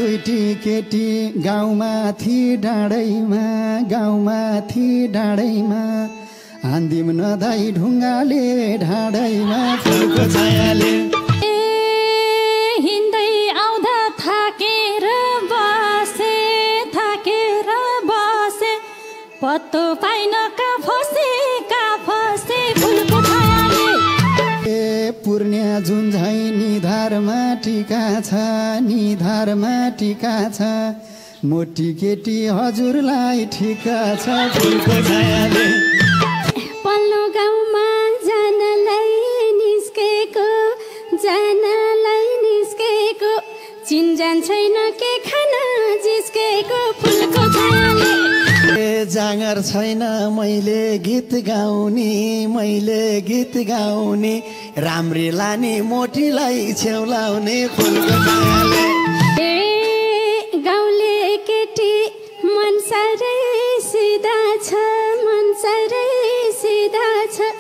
दुईटी केटी गाउँमाथि डाँडैमा आन्दिम नदाई ढुङ्गाले ढाडैमा फुलको छायाले हिँड्दै आउँदा थाकेर बसे पत्तो पाइन का फसे फुलको छायाले पूर्ण्या जुन झै निधारमा टिका छ मोटी केटी हजुरलाई ठिका छ फुलको छायाले पल्लो गाउँमा जानलाई निस्केको चिन्जान छैन के खान जिस्केको फुलको छायाले जाँगर छैन मैले गीत गाउने राम्री लाने मोटीलाई छेउलाउने फुलको छायाले गाउँले केटी मन साह्रै सिधा छ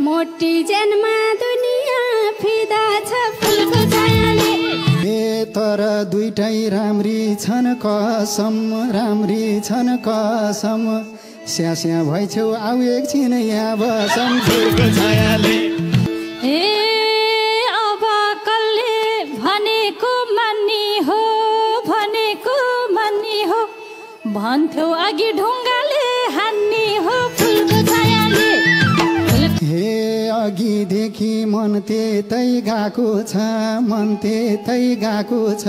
मोटी ज्यानमा दुनियाँ फिदा छ फुलको छायाले तर दुईटै राम्री छन् कसम स्या भइछौ आउ एकछिन यहाँ बसम फुलको छायाले अब कसले भनेको मान्ने हो भन्थ्यो अघि ढुङ्गाले हान्ने हो फुलको छायाले अघिदेखि मन त्यतै गएको छ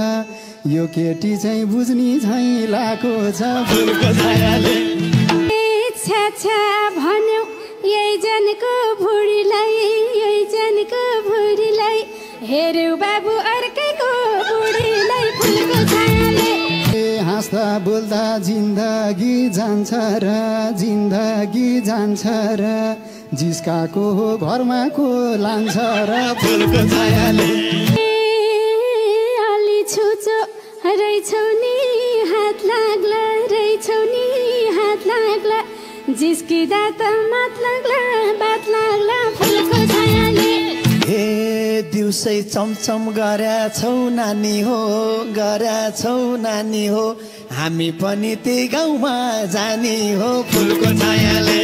यो केटी चाहिँ बुझ्नी झै लाको छ फुलको छायाले छ्या भन्यो यही जनको भुडीलाई हेर्यो बाबु अर्कैको बुढीलाई फुलको छायाले हाँस्दा बोल्दा जिन्दगी जान्छ र जिस्काको हो घरमा को लान्छ र फुलको छायाले अलि छुचो रहेछौ नि हात लाग्ला जिस्किदा त बात लाग्ला फुलको छायाले दिउँसै चमचम गरेछौ नानी हो हामी पनि त्यही गाउँमा जाने हो फुलको छायाले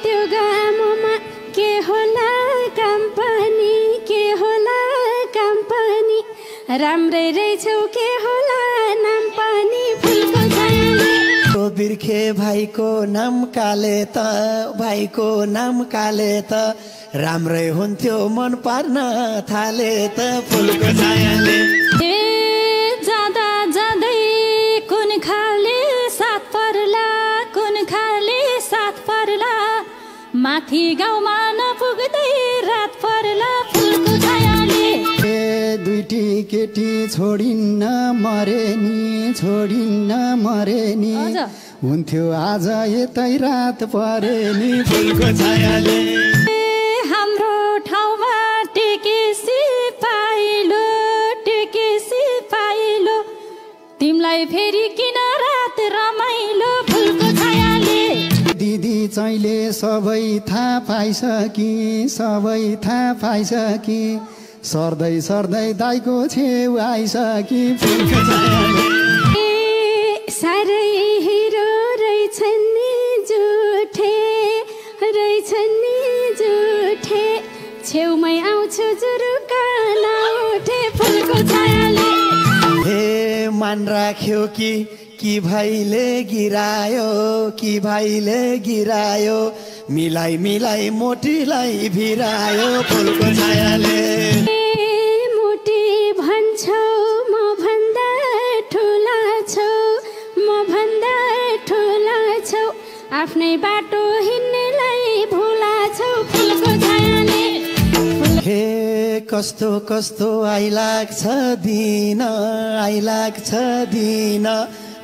त्यो गाउँमा के होला काम पनि राम्रै रहेछौ के होला नाम पनि फुलको छायाले बिर्खे भाइको नाम काले त राम्रै हुन्थ्यो मन पार्न थाले त फुलको छायाले जाँदै कुन खाले साथ पर्ला माथि गाउँमा नपुग्दै रात पर्ला फुलको छायाले दुईटी केटी छोडिन्न मरे नि हुन्थ्यो आज यतै रात परे नि फुलको छायाले हाम्रो ठाउँमा टेकेसी पाइलो तिमलाई फेरि किन रात रमाइलो फुलको छायाले दिदी चाहिँले सबै थाहा पाइसकी सर्दै दाइको छेउ आइसकी फुलको छायाले साह्रै हिरो रहेछन् नि जुठे छेउमै आउँछु जुरुका नउठे फुलको छायाले मान राख्यो कि भाइले गिरायो मिलाई मोटीलाई भिरायो फुलको छायाले मोटी भन्छौ म भन्दा ठुला छौ आफ्नै बाटो हिँड्नेलाई भुला छौ फुलको छायाले कस्तो आइलाग्छ दिन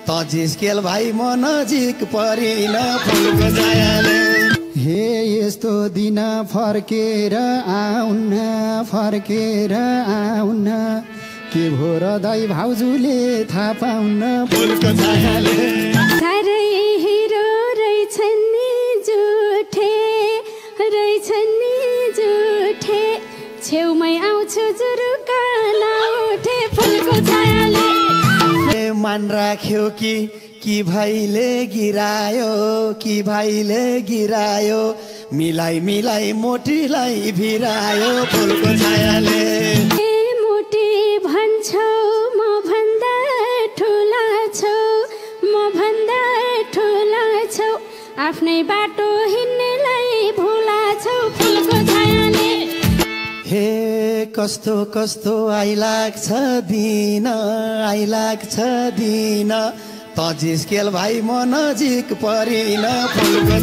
त जिस्केल भाइ म नजिक परिन फुलको छायाले यस्तो दिन फर्केर आउन के भो र दाइ भाउजूले थाहा पाउन फुलको छायाले साह्रै हिरो रहेछन् नि जुठे छेउमै आउँछु जुरुका नउठे फुलको मान राख्यो कि भाइले गिरायो कि भाइले गिरायो मिलाई मिलाई मोटीलाई भिरायो फुलको छायाले मोटी भन्छौ म भन्दा ठुला छौ म भन्दा ठुला छौ आफ्नै बाटो हिँड्नेलाई भुला छौ फुलको छायाले हे कस्तो कस्तो आइलाग्छ दिन त जिस्केल भाइ म नजिक परिन फुलको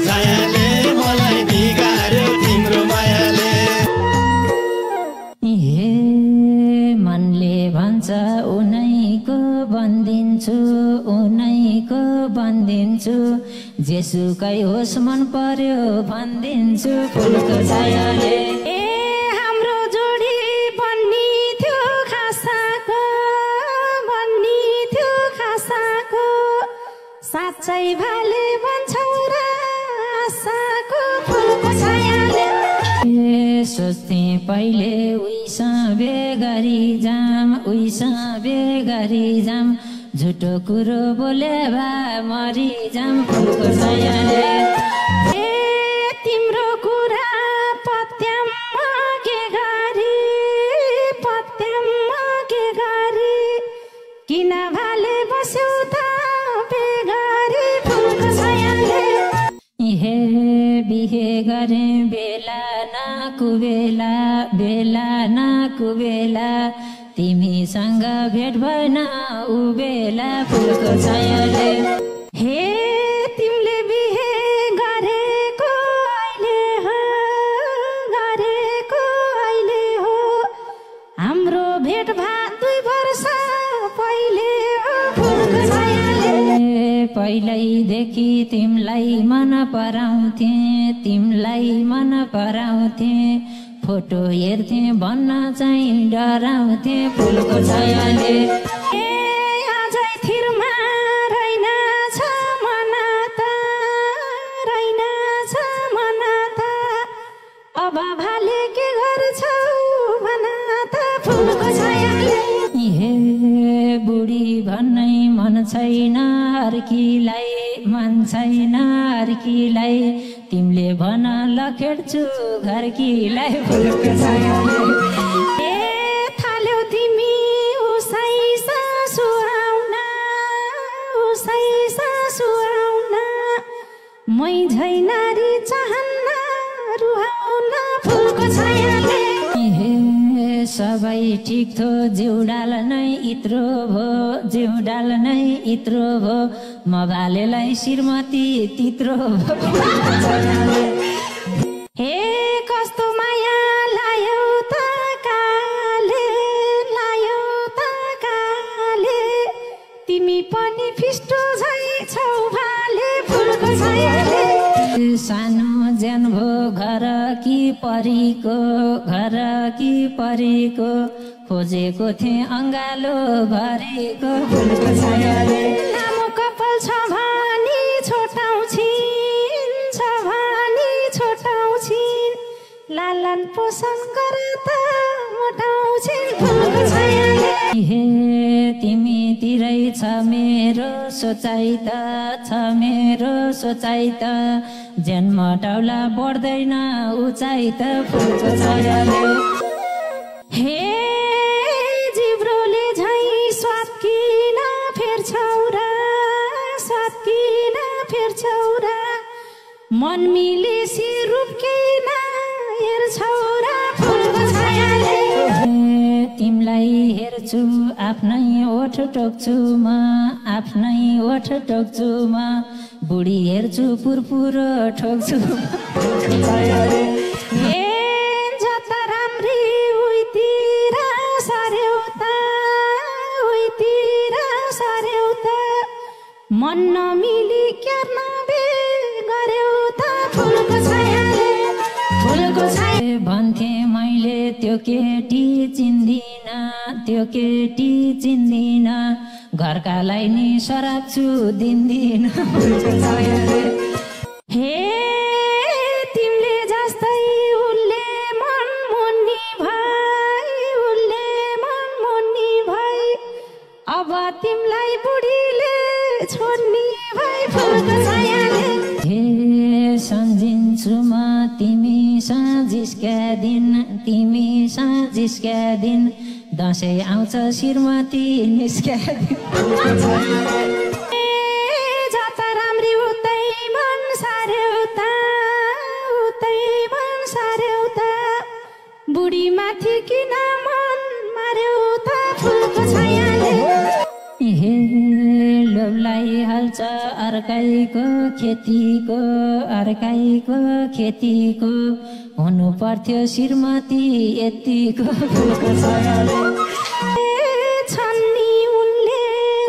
छायाले मलाई बिगार्यो तिम्रो मायाले हे मनले भन्छ उनैको बन्दिन्छु जेसुकै होस् मन पर्यो भनिदिन्छु फुलको छायाले हाम्रो जोडी बन्नी थियो खासाको साँच्चै भाले भन्छौ र आशाको फुलको छायाले सोच्थे पहिले उइसँग बेगरी जाम झुटो कुरो बोले भा मरि जाम फुलको छायाले तिम्रो कुरा पत्याम्मा के गरी किन भाले बस्यौ त बेगरी फुलको छायाले हे बिहे गरे बेला न कुबेला तिमीसँग भेट भएन उबेला फुलको छायाले हे तिमीले बिहे गरेको अहिले हो हाम्रो भेट भा 2 वर्ष पहिले फुलको छायाले पहिल्यैदेखि तिमीलाई मन पराउँथे फोटो हेर्थे भन्न चाहिँ डराउँथे फुलको छायाले अझै थिरमा रहेनछ मन त अब भाले के गर्छौ भन त फुलको छायाले हे बुढी भन्नै मन छैन अर्कीलाई तिमीले भन लखेड्छु घरकीलाई फुलको छायाले थाल्यौ तिमी उसै सासु आउन मै झै नारी चाहन्न रुहाउन फुलको छायाले सबै ठिक थो जिउडाल नै इत्रो भो म भालेलाई श्रीमती तित्रो हे कस्तो माया लायौ त काले तिमी पनि फिस्टो झै छौ भाले फुलको छायाले सानो ज्यान भो घर कि परीको खोजेको थिएँ अङ्गालो भरेको फुलको छायाले लामो कपाल छ भनी छोटाउँछिन् लालन पोषण गरे त मोटाउँछिन् फुलको छायाले हे तिमीतिरै छ मेरो सोचाइ त जन्म टाउला बढ्दैन उचाइ त फुलको छायाले हे जिब्रोले झै स्वाद किन फेर्छौ र मन मिलेसी रूप किन हेर्छौ र फुलको छायाले तिमीलाई हेर्छु आफ्नै ओठ टोक्छु म बुढी हेर्छु पुरपुरो ठोक्छु जता राम्री उइतिर सार्यौ त मन नमिली क्यार्न बे गर्यौ त फुलको छायाले भन्थे मैले त्यो केटी चिन्दिन घरकालाई नि सराप्छु दिन्दिन हे तिमीले जस्तै उल्ले मन मुन्नी भाइ अब तिमलाई बुढीले छोड्ने भई फुलको छायाले हे सम्झिन्छु म तिमीसँग जिस्का दिन दसैँ आउँछ श्रीमती निस्का दिन जाता राम्री उतै मन सार्यो त बुढी माथि किन मन मार्यो त फुलको छायाले हे लोभलाई हाल्छ अर्काइको खेतीको हुनु पर्थ्यो श्रीमती यतिको फुलको छायाले छन्नी उनले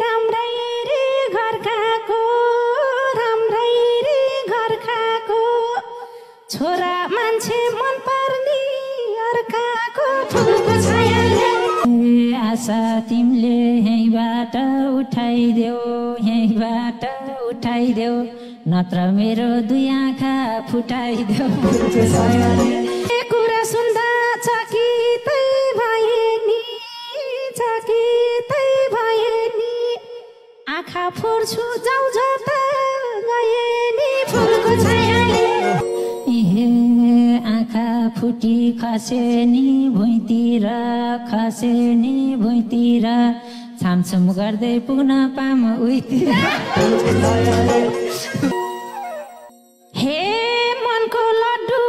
राम्रै रे घर खाको छोरा मान्छे मन पर्ने अर्काको फुलको छायाले आशा तिमीले यहीँबाट उठाइदेऊ नत्र मेरो दुई आँखा फुटाइदेऊ कुरा सुन्दा चकितै भए नि आँखा फोर्छु जाउ जता गए नि फुलको छायाले आँखा फुटी खसे नि भुइँतिर छामछुम गर्दै पुग्न पाम उहीतिर हे मनको लड्डु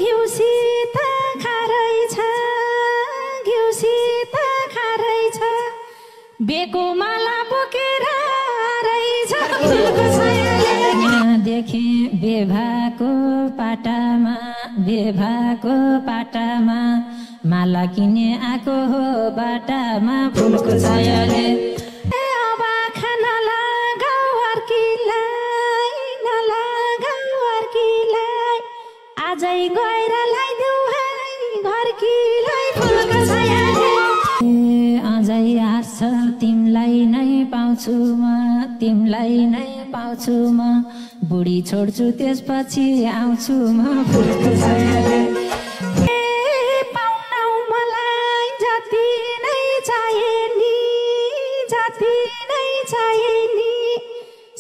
घिउसित खारै छ बेको माला बोकेर रहेछ फुलको छायाले देखे बेभाको पाटामा माला किने आएको हो बाटामा फुलको छायाले अब खान लगाऊ अर्कीलाई आजै गएर लाइदेऊ है घरकीलाई फुलको छायाले अझै आछ तिमीलाई नै पाउँछु म बुढी छोड्छु त्यसपछि आउँछु म फुलको छायाले पाउनौ मलाई जति नै चाहे नि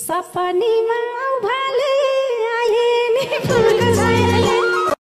सपनीमा उभाले आए नि फुलको